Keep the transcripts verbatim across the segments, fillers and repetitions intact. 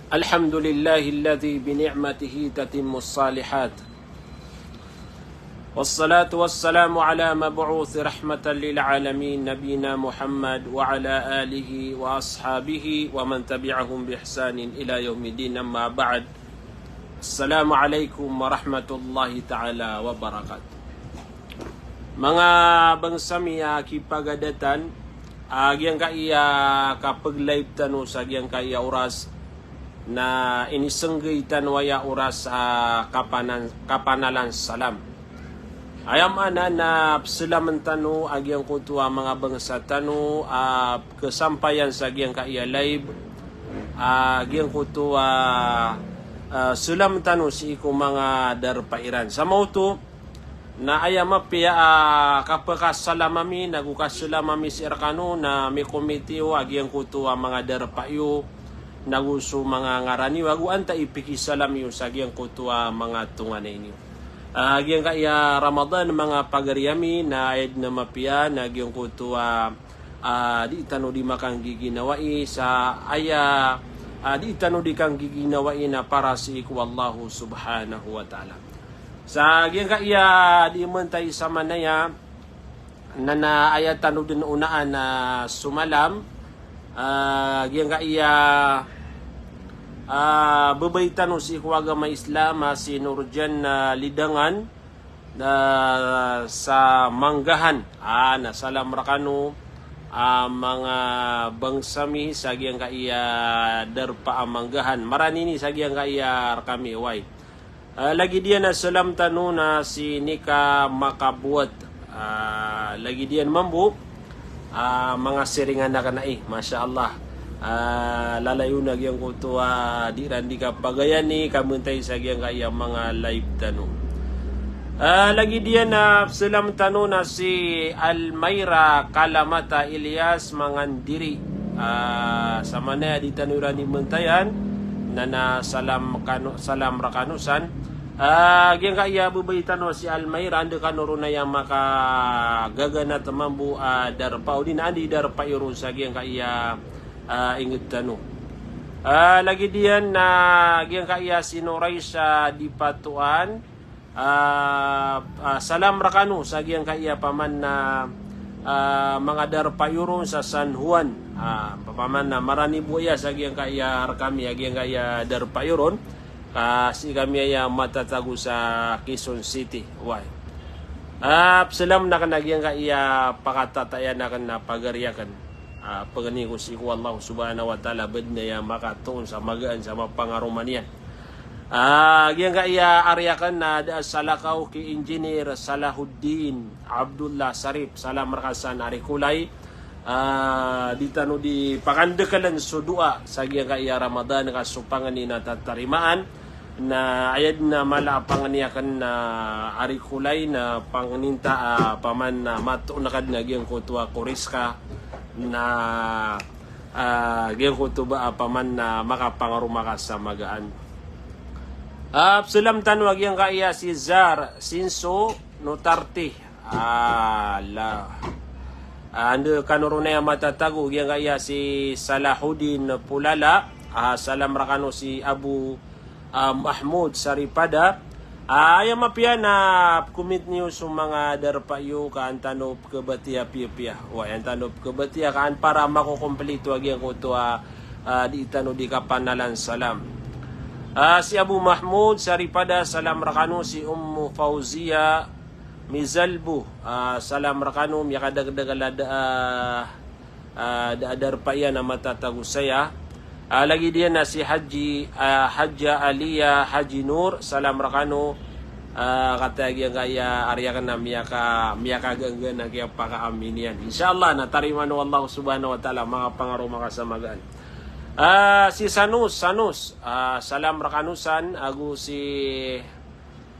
الحمد لله الذي بنعمته تتم الصالحات. والصلاة والسلام على مبعوث رحمة للعالمين نبينا محمد وعلى آله وأصحابه ومن تبعهم بإحسان إلى يوم الدين، أما بعد. السلام عليكم ورحمة الله تعالى وبركاته. Manga bangsa mi a kipagadatan, a giyangkai a kapag-live tano sa giyangkai a oras na inisnggay tano aya oras a kapanan-, kapanalan salam. Aya maana na psalamen tano a giyangkoto a manga bangsa tano a kasampayan sa giyangkai a live, a giyangkoto a, a, salam tano sii ko manga darpa iran. Sa maoto, na aya mapiya a kapakasalam ami, nago kasalam ami sii rkano, na mikomiti iyo a giyangkoto a manga darpa iyo, nago so manga ngaran iyo, ago antaa i pikisalam iyo sa giyangkoto a manga tonganay niyo. A giyangkai a Ramadan, manga pagari ami, na aya dn a mapiya, na giyangkoto a, a, di tano di makanggiginawai sa aya, a, di tano di kanggiginawai na para sii ko Allahu subhanahu wa ta'ala. Sa giyangkai a di mentay sa manaya, na, na aya tano dn onaan a somalam, a, giyangkai a, a, babay tano sii ko agama Islam, a, si Nurjan, a, Lidangan, a, sa Manggahan. A, na salam rkano, a, manga bangsa mi sa giyangkai a darpa a Manggahan. Maranini sa giyangkai a rkami, oway. A, lagid iyan a salam tano na si Nika Makabowat. A, lagid iyan mambo, a, manga siringan akn ai, masha Allah. A, lalayon a giyangkoto a di ran di kapagayani, ka mentay sa giyangkai a manga live tano. A, lagid iyan a salam tano na si Almaira Kalamata Ilyas Mangandiri. A, sa manaya di tano iran di mentayan, na, na salam kano, salam rkano san. A, giyangkai a babay tano si Almaira, anda kano ron aya makagaganat mambo a darpa, odi na anda i darpa iyo ron sa giyangkai a, a, ingd tano. A, lagid iyan na giyangkai a si Noraisa Dipatoan, a, a, salam rkano sa giyangkai a paman na, a, manga darpa iyo ron sa San Juan. A, paman na marani bo aya sa giyangkai a rkami a giyangkai a darpa iyo ron. Ka sii kami aya matatago sa Quezon City. Oway. A, psalam akn a giyangkai a pakatatayan akn a pagari akn. A, pangni ko sii ko Allah subhanahu wa ta'ala, badn aya makatoon sa magaan sa mapangaroma niyan. A, giyangkai a ari akn na da a salakaw ki Engineer Salahuddin Abdullah Sarip, salam rka san ari Kolay. A, di tano di pakandkln so doa sa giyangkai a Ramadan ka so pangni na tatarimaan. Na aya dn a mala a pangni akn na ari Kolay na pangnin ta a paman na matoon ka dn a giyangkoto a koriska na, a, giyangkoto ba a paman na makapangaroma ka sa magaan. A, psalam tano a giyangkai a si Zar Sinso Notarte. A, la. A, anda kano ron aya matatago, giyangkai a si Salahuddin Polala. A, salam rkano si Abu, a, Mahmud Saripada. A, aya mapiya na pkomit niyo so manga darpa iyo ka an tano pkhabatiya piyapiya. Oway, an tano pkhabatiya ka an para makokomplito a giyangkoto a, a, di tano di kapanalan salam. A, si Abu Mahmud Saripada, salam rkano si Ummu Fauzia Mizalbo, a, salam rkano, miyakadakdakl a da, a, a, da, darpa iyan a matatago saya. A, lagid iyan a si Haji, a, Haja Alia Haji Nur, salam rkano, a, kataya giyangkai a ari akn na miyaka, miyakaganggan a kiyapakaamin iyan. Insha Allah, na tarimaan o Allah subhanahu wa ta'ala, makapangaroma ka sa magaan. A, si Sanus, Sanus, a, salam rkano san, ago si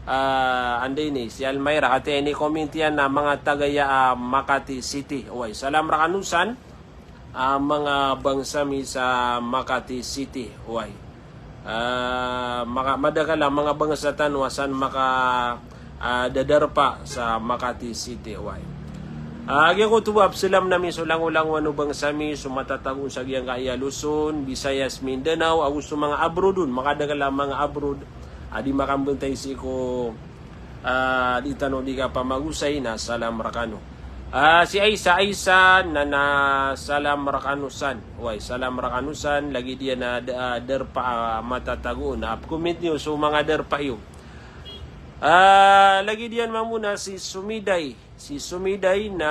A, anda ini, si Almaira, kataya ini comment iyan na manga taga aya, a, Makati City. Oway, salam rkano san, a, manga bangsa mi sa Makati City. Oway. A, maka, madakl a manga bangsa tano a san maka, a, dadarpa sa Makati City. Oway. Ah, giyangkoto a psalamn ami so langolangon o bangsa mi, so matatago sa giyangkaya Luzon, Visayas, Mindanao, ago so manga abroad on, makadakel a manga abroad a di makambantay sii ko, ah, di tano di kapamagosay na salam rekano. Ah, si Aisa, Aisa, na, na salam rekano san. Oway, salam rekano san, lagid iyan a da-, ah, darpa, ah, matatago, na upcomment niyo so manga darpa iyo. Ah, lagid iyan mambo na si Sumiday. Si Sumiday na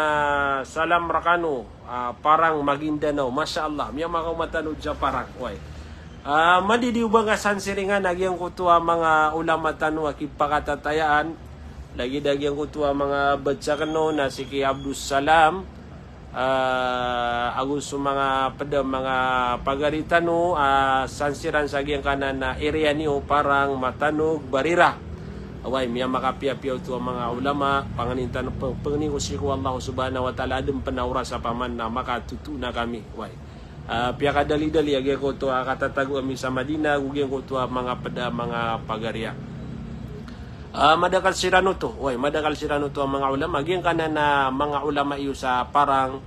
salam rekano, ah, Parang, Maguindanao. Masha Allah, miyamakaoma tano sa Parang. Oway. Ah, madidi o ba ngka san siringan a giyangkoto a manga ulama tano a kipakatatayaan. Lagid a giyangkoto a manga batsa kano na si Ki Abdus Salam, ah, ago so manga ped a manga pagari tano, ah, san siran sa giyangkanan a area niyo, Parang, Matanog, Barira. Oway, miyamakapiyapiya oto a manga ulama, pangnin tano, pe-, pangnin ko sii ko Allah subhanahu wa ta'ala, aden pen a oras a paman na makatoto na kami. Oway. Ah, piyakadalidali a giyangkoto a katatago ami sa Madina, ago giyangkoto a manga ped a manga pagari a. Ah, madakel siran oto. Oway, madakel siran oto a manga ulama. Giyangkanan a manga ulama iyo sa Parang,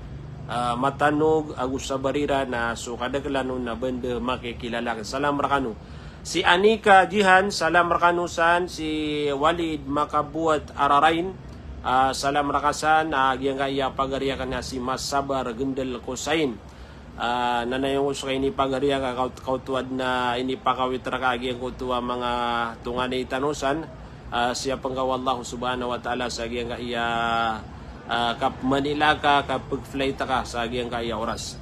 ah, Matanog, ago sa Barira na so kadekelan on na bende makikilala. Salam rekano. Si Anika Jihan, salam rekano san, si Walid Makabwat Ararain, ah, salam reka san, ah, giyangkaya pagari aken a si Masabar Gendel Kosain. Ah, na nayon ko so kainipagari aka, kaot-, kaoto aden a inipakawit reka a giyangkoto a manga tonganay tano san, ah, siyapen ka o Allah subhanahu wa ta'ala sa giyangkaya, ah, kapmanila ka, kapeg-flight ka sa giyangkaya oras.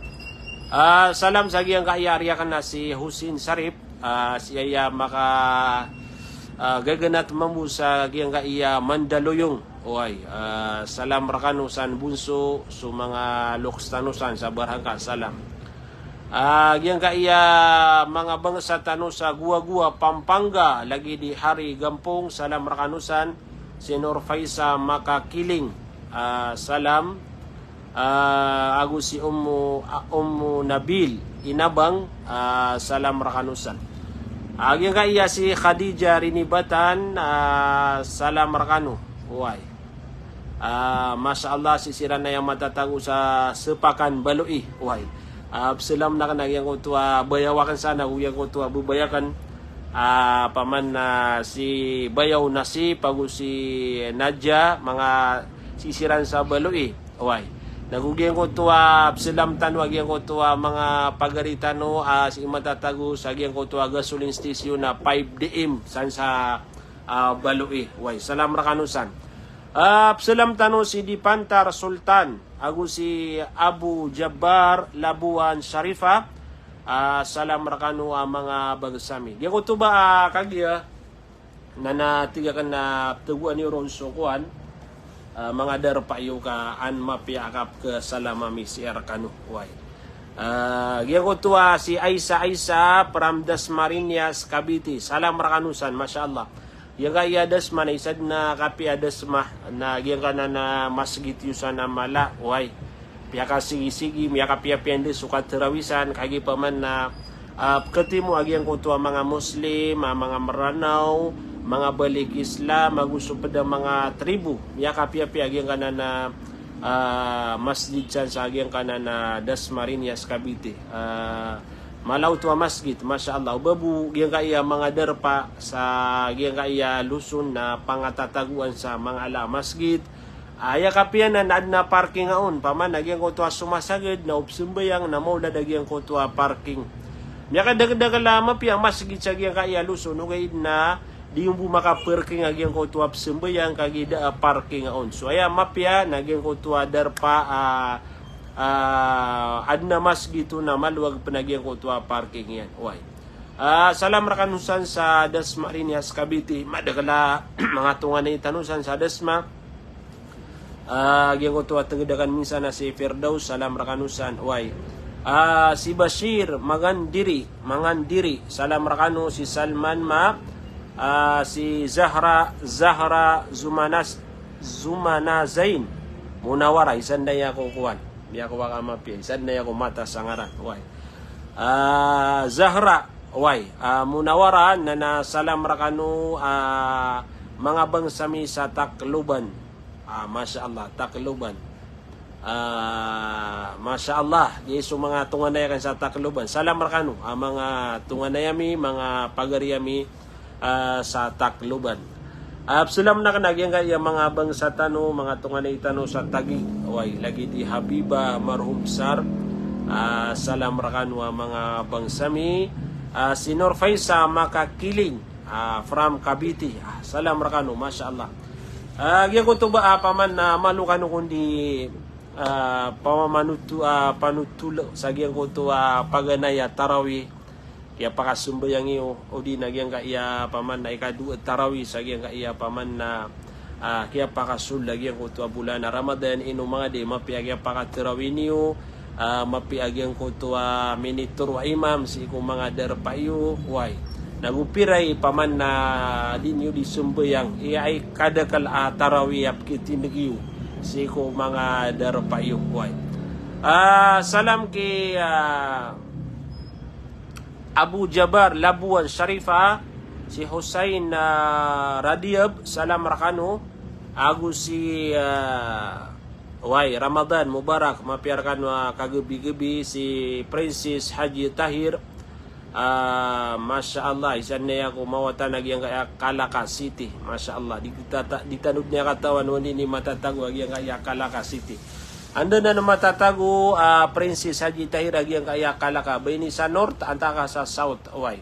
Ah, salam sa giyangkaya ari aken a si Husin Sarip, ah, sii aya maka, ah, gaganat mambo sa giyangkaya Mandaluyong. Oway, ah, salam rekano san bonso, so manga loks tano san sa barangka, salam. Ah, giyangkaya manga bangsa tano sa Goa-Goa, Pampanga, lagid i Hari Gampong, salam rekano san, si Nur Faisa Makakiling, ah, salam. Ah, ago si Ummu, ah, Ummu Nabil Inabang, ah, salam rekano san. Ah, giyangkaya si Khadija Rinibatan, ah, salam rekano. Oway. Ah, masha Allah, sii siran aya matatago sa Sepakan, Baloi. Oway. Ah, psalamn aken a giyangkoto a bayaw aken san, ago giyangkoto a babay aken. Ah, paman na si Bayaw Nasip, ago si Nadja, manga sii siran sa Baloi. Oway. Na go giyangkoto a psalam tano a giyangkoto a manga pagari tano a sii matatago sa giyangkoto a gasoline station a five D M san sa, ah, Baloi. Oway, salam rekano san. Ah, psalam tano si Dipantar Sultan, ago si Abu Jabbar Labuan Sharifa. Ah, salam rekano a manga bangsa mi. Giyangkoto ba, ah, kagiya na, na tig aken na tegoan iyo ron so kowan, ah, manga darpa iyo ka an mapiya a kapekhasalam ami sii rekano. Oway. Ah, giyangkoto a si Aisa, Aisa from Dasmariñas, Cavite. Salam rekano san, masha Allah. Giyangkaya Dasma na isa den a kapiya a Dasma, na giyangkanan a masgit iyo san a mala, oway. Piyakasigisigi, miyakapiyapiya anda so katarawisan, kagiya paman na, ah, peketimo a giyangkoto a manga Muslim, a manga Meranaw, manga balik Islam, ago so ped a manga tribo. Miyakapiyapiya a giyangkanan a, ah, masgit san sa giyangkanan a Dasmariñas, Cavite. Ah, mala oto a masgit, masha Allah. O ba bo giyangkaya manga darpa sa giyangkaya Luzon na pangatatagoan sa manga ala a masgit, aya kapiya na aden a parking on, paman a giyangkoto a somasagad na o pesambayang na maolad a giyangkoto a parking. Miyakadakedakel a mapiya a masgit sa giyangkaya Luzon, ogaid na di on bo makaparking a giyangkoto a pesambayang kagiya da a parking on. So aya mapiya na giyangkoto a darpa a, ah, aden a masgit on na malowag pen a giyangkoto a parking iyan. Oway. Ah, salam rekano san sa Dasmariñas, Cavite, madakel a manga tonganay tano san sa Dasma. Ah, giyangkoto a teged aken minsan a si Firdaus, salam rekano san. Oway. Ah, si Bashir Mangandiri, Mangandiri, salam rekano, si Salman ma, ah, si Zahra, Zahra Zumanas, Zumana Zain, Munawara, isa den aya ko kowan. Miyakowa ka mapiya, isa den aya ko mata sa ngaran. Oway. Ah, Zahra, oway. Ah, Munawara, na, na salam rekano, ah, manga bangsa mi sa Tacloban. Ah, masha Allah, Tacloban. Ah, masha Allah, giya so manga tonganay akn sa Tacloban. Salam rkano, ah, manga tonganay ami, manga pagari ami, ah, sa Tacloban. Ah, pzalam akn a giyangkaya manga bangsa tano, manga tonganay tano sa Taguig. Oway, lagid i Habiba Marhum Sar. Ah, salam rkano a manga bangsa mi. Ah, si Nur Faisa Makakiling, ah, from Cavite. Ah, salam rkano, masha Allah. Ah, giyangkoto ba, ah, paman na malo kano kon di, ah, pamamanoto, ah, panothol sa giyangkoto, ah, paganay a tarawih. Kiyapakasambayang iyo, odi na giyangkaya paman na ikadowa tarawih sa giyangkaya paman na, ah, kiyapakasold a giyangkoto a bolan a Ramadan, ino manga di mapiya a kiyapakatarawih niyo, ah, mapiya a giyangkoto a minitoro a imam sii ko manga darpa iyo, oway. Nago pira i paman na di niyo di sambayang, aya i kadakl a tarawih a pkitindg iyo sii ko manga darpa iyo, oway. Ah, salam ki, ah, Abu Jabar Labuan Sharifa, si Hussein, ah, Radiab, salam rkano, ago si, ah, oway, Ramadan Mubarak, mapiya rkano a kagabi-gabi, si Princess Haji Tahir, ah, masha Allah, isa niyan ko mawatan a giyangkaya Kalaka City, masha Allah, di kita, di tano niyan katawan o anda ini matatago a giyangkaya Kalaka City. Anda nan matatago, ah, Princess Haji Tahir a giyangkaya Kalaka, ba ini sa North, antaa ka sa South, oway.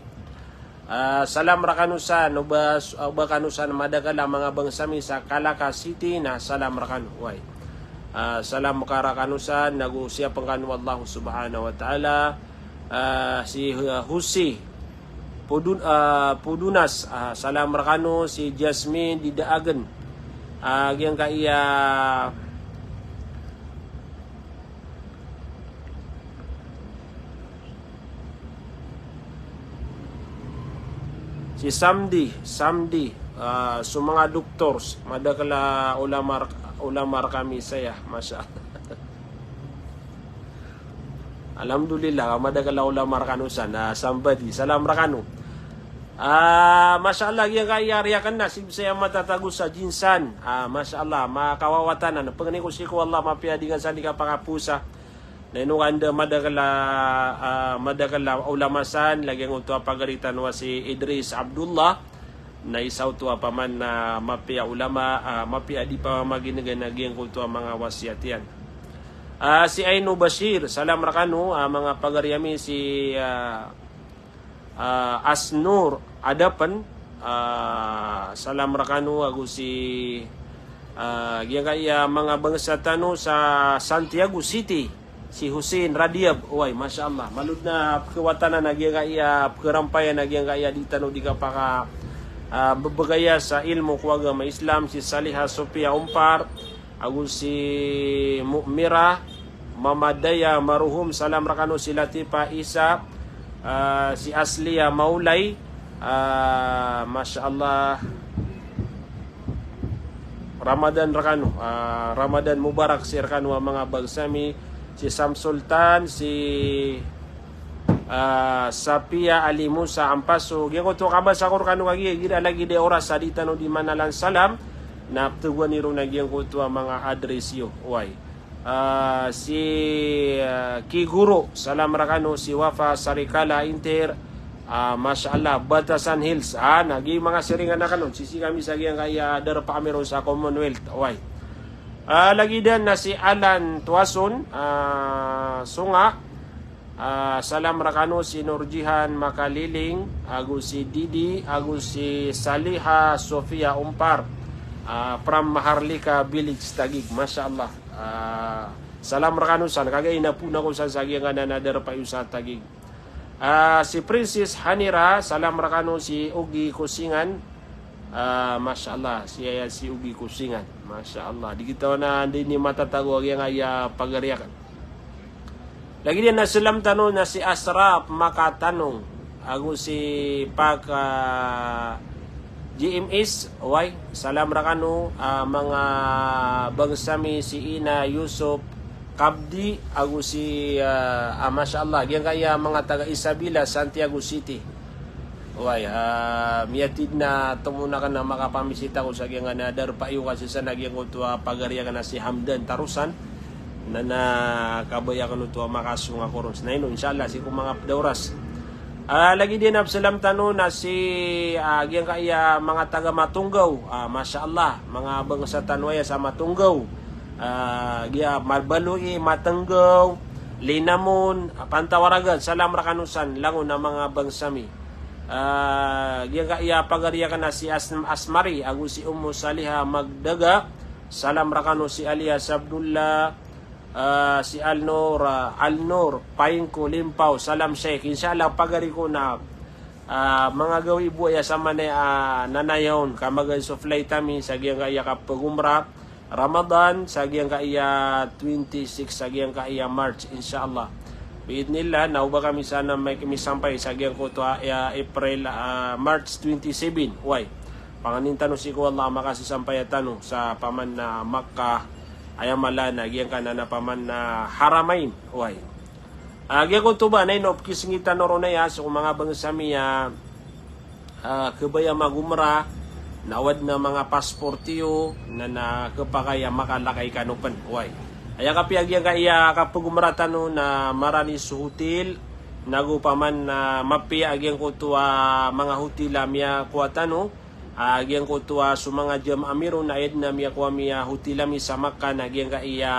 Ah, salam rkano san, o ba, o ba kano san madakl a manga bangsa mi sa Kalaka City, na salam rkano, oway. Ah, salam ka rkano san, nago siyapn kano o Allah subhanahu wa ta'ala. Ah, si, ah, Husi Podun-, ah, Podunas, ah, salam rkano, si Jasmine Didaagn. Ah, giyangkaya si Samdi, Samdi, ah, so manga doctors, madakl a ulama, ulama rkami saya, masha Allah. Alhamdulillah, madakl a ulama rkano san, ah, Sambadi, salam rkano. Ah, masha Allah, giyangkaya riyakan na, si Bisaya matatago sa Jinsan. Ah, masha Allah, makawawatanan. Pangni ko sii ko Allah, mapiya di ngka san di kapakaposa. Na ino ka anda madakl a, ah, madakl a ulama san, lagid angkoto a pagari tano a si Idris Abdullah. Na isa oto a paman na mapiya ulama, ah, mapiya di pamamagingan a giyangkoto a manga wasiyat iyan. Ah, si Aino Bashir, salam rkano, ah, manga pagari ami si, ah, ah, Asnur Adapn, ah, salam rkano, ago si, ah, giyangkaya manga bangsa tano sa Santiago City. Si Hussein Radiab, oway, masha Allah. Malo dn a pkhawatanan a giyangkaya, pkharampayan a giyangkaya di tano di kapaka, ah, bbgaya sa ilmo ko agama Islam, si Saliha Sofia Ompar, ago si Mu'mira, Mama Daya Maruhum, salam rkano, si Latifa Isa, ah, si Aslia Maulay, ah, masha Allah. Ramadan rkano, ah, Ramadan Mubarak sii rkano a manga bangsa mi, si Sam Sultan, si, ah, Sapia Ali Musa Ampaso, giyangkoto a kabasa ko rkano kagiya, igira lagid i oras a di tano di manalan salam, na pthagoan iyo ron a giyangkoto a manga address iyo, oway. Ah, si, ah, Kiguro, salam rkano, si Wafa Sarikala Inter, ah, masha Allah, Batasan Hills, ah, na giya manga siringan akn on, sii kami sa giyangkaya darpa ami ron sa Commonwealth, oway. Ah, lagid iyan na si Alan Tuason, ah, Songa, ah, salam rkano, si Nurjihan Makaliling, ago si Didi, ago si Saliha Sofia Ompar, ah, from Maharlika Village, Taguig, masha Allah. Ah, salam rkano san, kagiya inapon ako san sa giyangkanan a darpa iyo sa Taguig. Ah, si Princess Hanira, salam rkano, si Ogi Kosingan. Ah, masha Allah, si, aya si Ogi Kosingan. Masha Allah. Di kita wan a anda ini matatago a giyangkaya pagari akn. Lagid iyan na salam tano na si Asraf Makatanong, ago si Pak, ah, G M S, oway, salam rkano, ah, manga bangsa mi si Ina Yusuf Kabdi, ago si, ah, ah, masha Allah, giyangkaya manga taga Isabela, Santiago City. Oway, ah, miyatid na tomon akn a makapamisita ko sa giyangkanan a darpa iyo, ka sii san a giyangkoto a pagari akn a si Hamdan Tarusan. Na, na kabaya kano oto a makasong ako ron. Na ino, insha Allah, sii ko manga ped a oras. Ah, lagid iyan a pesalam tano na si, ah, giyangkaya manga taga Matonggaw. Ah, masha Allah, manga bangsa tano aya sa Matonggaw. Ah, giya Marbaloy, Matenggaw, Linamon, ah, Pantawaragat. Salam rekano san langon a manga bangsa mi. Ah, giyangkaya pagari aken a si As-, Asmari, ago si Ummu Saliha Magdaga. Salam rekano si Alias Abdullah. Ah, si Alnor, ah, Alnor, Paingko, Limpaw, salam Sheikh. Insha Allah, pagari ko na, ah, manga gawii bo aya sa manaya, ah, nanayawn, ka magaan so flight ami sa giyangkaya kapegumra Ramadan, sa giyangkaya twenty-six, sa giyangkaya March, insha Allah. Biidhnillah, na oba kami sana may, misampay sa giyangkoto a, ah, April, ah, March twenty-seven. Way. Panganin tano sii ko Allah a makasasampaya tano sa paman na Makkah, aya mala na giyangkanan a paman na Haramain. Way. Ah, giyangkoto ba na ino pekisengit tano ron aya sii ko manga bangsa mi a, ah, kebaya magumra, na o aden a manga passport iyo, na, na kepakay a makalakay kano pen. Way. Aya kapiya giyangkaya kapegumra tano na marani so hotel, nago paman na mapiya a giyangkoto a manga hotel a miyakowa tano, ah, giyangkoto a so manga jamaah mi ron na aya den a miyakowa mi a hotel ami sa Makkah na giyangkaya,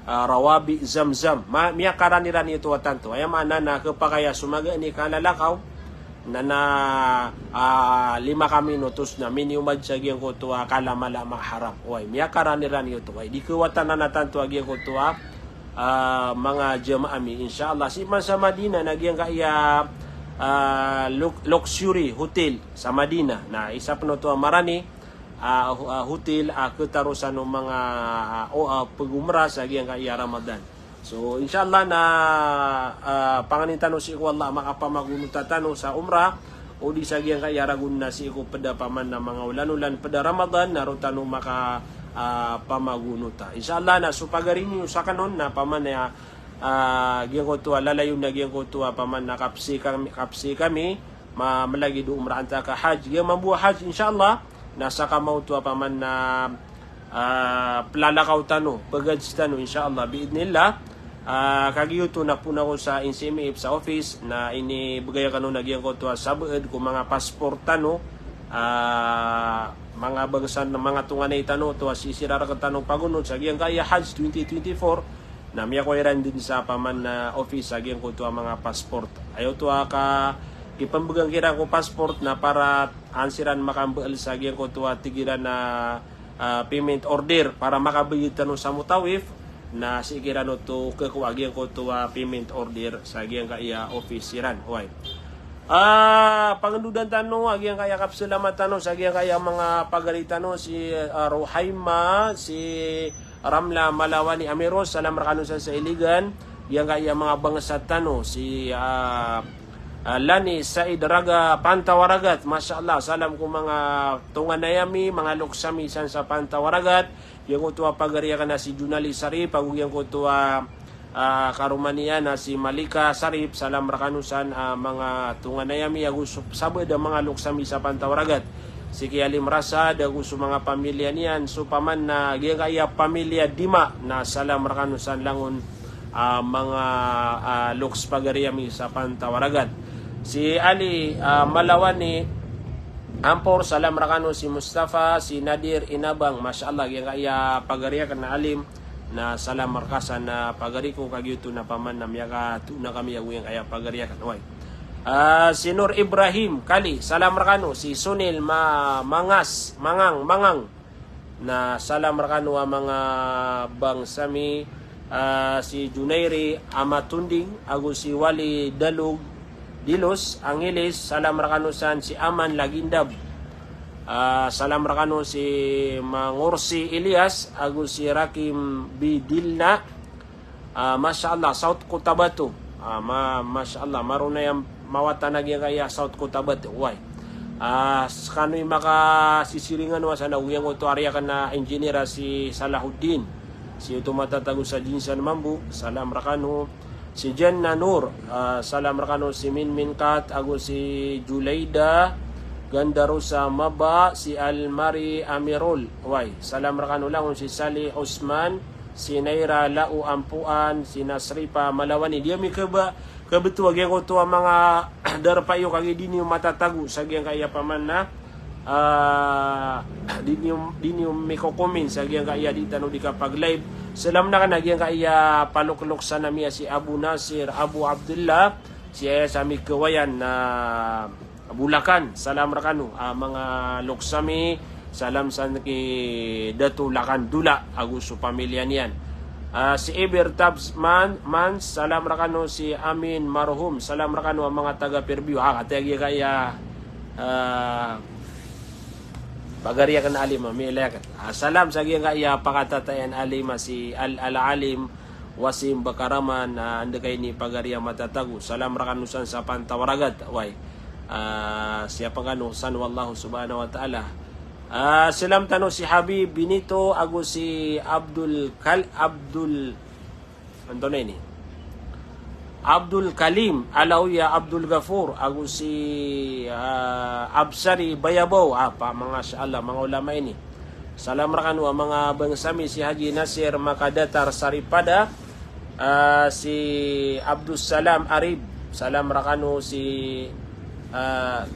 ah, Rawabi Zamzam. Ma-, miyakarani-rani oto a tanto. Aya maana na kepakay a so magaan i kalalakaw, na, na, ah, lima ka minutos na miniomad sa giyangkoto a kalamalama a haram. Way, miyakarani-rani oto. Way, di kewatanan a tanto a giyangkoto a ah, manga jamaah mi, insha Allah. Sii man sa Madinah na giyangkaya, ah, lux-, luxury hotel sa Madinah. Na isa pen oto a marani, ah, ho-, ah, hotel, ah, ketarosan o manga, ah, o, ah, pegumra sa giyangkaya Ramadan. So, insha Allah na, ah, panganin tano sii ko Allah a makapamagonota tano sa umrah, odi sa giyangkaya ragon na sii ko ped a paman na manga olan-olan ped a Ramadan, na roo tano maka, ah, pamagonota. Insha Allah na so pagari niyo sakanon na paman na, ah, giyangkoto a lalayon na giyangkoto a paman na kapsi kami, kapsi kami, ma-, malagid o umrah antaa ka hajj. Giya mambo a hajj, insha Allah, na sakamaoto a paman na ah, pelalakaw tano, pegajis tano, insha Allah, biidhnillah. Ah, kagiya oto na phoon ako sa N C M F sa office, na inibegay aken on a giyangkoto a sabaad ko manga passport tano, ah, manga bangsa, manga tonganay tano, oto a sisii rareken tano pagonot sa giyangkaya hajj twenty twenty-four, na miyakowa iran den sa paman na office a giyangkoto a manga passport. Aya oto a ka-, kipembegan kiran ko passport na para an siran makambeel sa giyangkoto a tig iran a ah, payment order para makabayad tano sa Mutawif, na sii kiran oto kekowa giyangkoto a payment order sa giyangkaya office iran. Way. Ah, pangendodan tano a giyangkaya kapesalamat tano sa giyangkaya manga pagari tano si, ah, Rohaima, si Ramla Malawani Amiros, salam rekano san sa Iligan, giyangkaya manga bangsa tano si, ah, ah, Lani Said Raga Pantawaragat, masha Allah, salam ko manga tonganay ami, manga loks ami san sa Pantawaragat. Giyangkoto a pagari aken a si Junali Sarip, ago giyangkoto a, ah, karoma niyan a si Malika Sarip, salam rekano san, ah, manga tonganay ami, ago so-, sabaad a manga loks ami sa Pantawaragat. Si Ki Alim Rasad, ago so manga pamilya niyan, so paman na giyangkaya pamilya Dima, na salam rekano san langon ah, manga, ah, loks pagari ami sa Pantawaragat. Si Ali, ah, Malawani Ampor, salam rekano si Mustafa, si Nadir Inabang, masha Allah, giyangkaya pagari aken a alim, na salam reka san a pagari ko, kagiya oto na paman na miyakatoona kami ago giyangkaya pagari aken. Way. Ah, si Nur Ibrahim Kali, salam rekano si Sunil Ma-, Mangas, Mangang, Mangang. Na salam rekano a manga bangsa mi, ah, si Junairi Amatunding, ago si Wali Dalog Dilos, Angeles, salam rekano san si Aman Lagindab. Ah, salam rekano si Mangorsi Elias, ago si Rakim Bidilna, Ah, masha Allah, South Cotabato. Ah, ma-, masha Allah, marona iyan mawatan a giyangkaya South Cotabato. Way. Ah, sekano i makasisiringan o asan a giyangkoto a ari aken a engineer a si Salahuddin. Si oto matatago sa Jinsan Mambo, salam rekano. Si Janna Nur, ah, salam rekano si Minmin Kat, ago si Julaida Gandarosa Maba, si Almari Amirol. Way, salam rekano langon si Sali Osman, si Naira Lao Ampuan, si Nasripa Malawani. Di ami kaba, kabeto a giyangkoto a manga darpa iyo kagiya di niyo matatago sa giyangkaya paman na, ah, di niyo, di niyo mikokomen sa giyangkaya di tano di kapag-live. Salam na kano a giyangkaya palokloksan ami a si Abu Nasir, Abu Abdullah, si aya sa ami kewayan na Bulacan, salam rekano a manga loks ami, salam san ki Dato Lakan Dola ago so pamilya niyan. Ah, si Eber Tabs Man, Man, salam rekano, si Amin Marhum, salam rekano a manga taga Fairview. Ah, kataya giyangkaya, ah, pagari aken a alim, ah, miilay aken. Ah, salam sa giyangkaya pakatatayan a alim, ah, si Al, Al Alim, Wasim Bakaraman, ah, anda ka ini pagari a matatago. Salam rekano san sa Pantawaragat. Way. Ah, siyapa kano san o Allah subhanahu wa ta'ala. Ah, salam tano si Habib Benito ago si Abdul Kal-, Abdul, antonaa ini? Abdul Kalim, Alawiya Abdul Gafur, ago si, ah, Absari Bayabaw. Ah, pa, manga, masha Allah, manga ulama ini. Salam rekano a manga bangsa mi, si Haji Nasir Makadatar Saripada, ah, si Abdus Salam Arib. Salam rekano si, ah,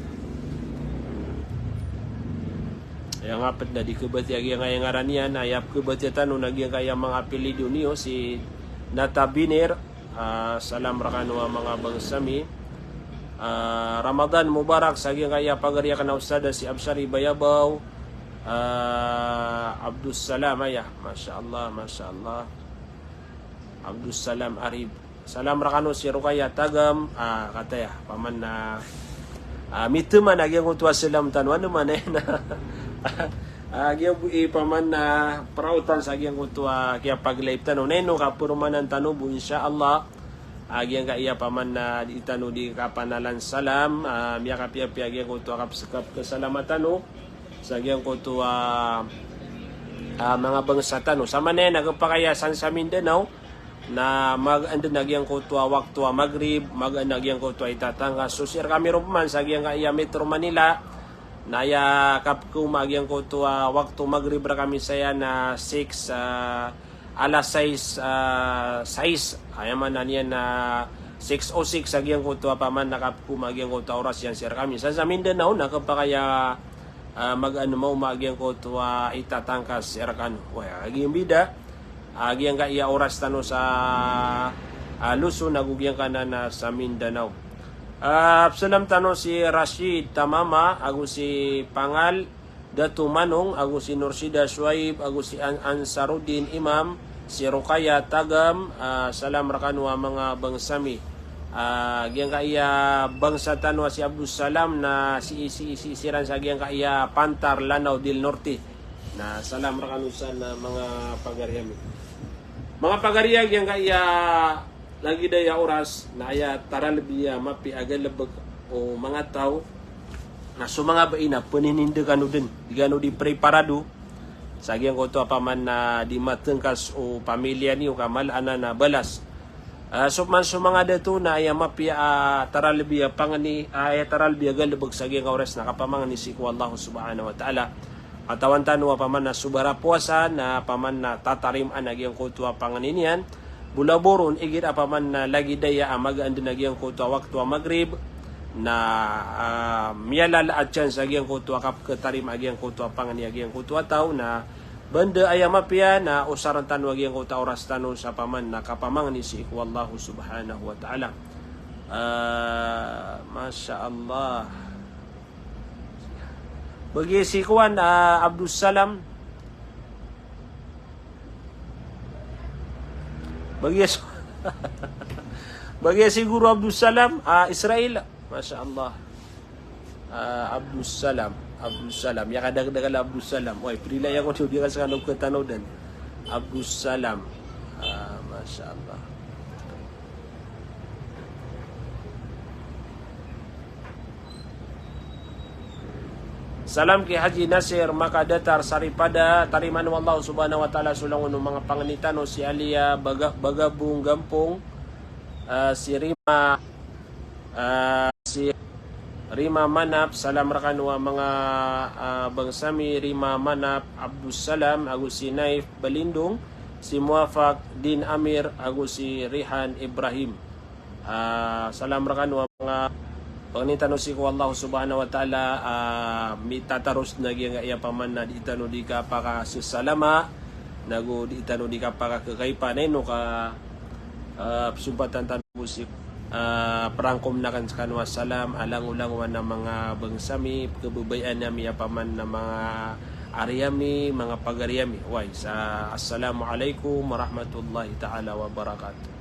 aya nga ped na di kebati a giyangkaya ngaran iyan, aya pekebati tano na giyangkaya manga apelyido niyo, si Nata Binir, ah, salam rekano a manga bangsa mi. Ah, Ramadan Mubarak sa giyangkaya pagari aken a Ustadh si Absari Bayabaw, ah, Abdus Salam, aya. Masha Allah, masha Allah. Abdus Salam Arib. Salam rekano si Rukaya Tagam, ah, kataya, paman na, ah, miteman a giyangkoto a salam tano, ano man, eh, na, ah, giya bo i paman na praotan sa giyangkoto a kiyapag-live tano. Na ino kaperomanan tano bo, insha Allah. Ah, giyangkaya paman na di tano di kapanalan salam, ah, miyakapiyapiya giyangkoto a kapsekap kesalama tano sa giyangkoto a, ah, manga bangsa tano. Samanaya na kepakay a san sa Mindanao, na magaan den a giyangkoto a wakto a Maghrib, magaan a giyangkoto a itatangkas. So sii rekami ron peman sa giyangkaya Metro Manila, na aya kapekoma a giyangkoto a wakto Maghrib rekami saya na six, ah, alas sais, ah, sais. Aya maana niyan na six o six a giyangkoto a paman na kapekoma a giyangkoto a oras iyan sii rekami. San sa Mindanao na kepakay a ah, magaan maoma a giyangkoto a itatangkas iran rekano. Waya, a giyambida a giyangkaya oras tano sa, ah, Luzon ago giyangkanan a sa Mindanao. Ah, salam tano si Rashid Tamama ago si Pangal Dato Manong ago si Nursida Shuaib ago si An-, Ansaruddin Imam, si Rukaya Tagam, ah, salam rekano a manga bangsa mi. Ah, giyangkaya bangsa tano a si Abdus Salam na si, si, si, siran sa giyangkaya Pantar, Lanao del Norte. Na salam rekano san a manga pagari ami. Manga pagari a giyangkaya lagid aya oras na aya taralbi a mapiya a galebek o manga taw. Na so manga bai na penininde kano den, di kano di preparado sa giyangkoto a paman na di matengkas o pamilya niyo ka mala anan a balas. Ah, so man so manga dato na aya mapiya a taralbi a pangni, ah, aya taralbi a galebek sa giyangkaya oras na kapamangni sii ko Allah subhanahu wa ta'ala. Katawan tano a paman na so barapowasa na paman na tatarimaan a giyangkoto a pangni niyan. Bolaboron igira paman na lagid aya a magaan den a giyangkoto a wakto a Maghrib, na, ah, miyalala a chance a giyangkoto a kapketarima a giyangkoto a pangni a giyangkoto a taw, na banda aya mapiya na osaren tano a giyangkoto a oras tano sa paman na kapamangni sii ko Allah subhanahu wa ta'ala. Ah, masha Allah. Bagi si kowan, ah, Abdus Salam. Bagi si, bagi si Guru Abdus Salam, ah, Israel. Masha Allah. Ah, Abdus Salam. Abdus Salam. Aya kadakdakal a Abdus Salam. Way, prilaya ko di ka sekano ketanodan. Abdus Salam. Ah, masha Allah. Salam ki Haji Nasir Makadatar Saripada, tarimaan o Allah subhanahu wa ta'ala so langon o manga pangni tano, si Alia Baga-, Bagabong Gampong, ah, si Rima, ah, si Rima Manap, salam rekano a manga, ah, bangsa mi, Rima Manap, Abdus Salam, ago si Naif Balindong, si Muwafaq Din Amir, ago si Rihan Ibrahim. Ah, salam rkano a manga pangnin tano sii ko Allah subhanahu wa ta'ala, ah, mitataros na giyangkaya paman na dii tano dii kapakasasalama, nago dii tano dii kapakakakaipa, na ino ka, ah, psompatan tano sii, ah, prangkom akn skano a salam a langolangowan a manga bangsa mi, pkhababayaan ami a paman a manga ari ami, manga pagari ami. Oway, sa assalamu alaikum warahmatullahi ta'ala wabarakatuh.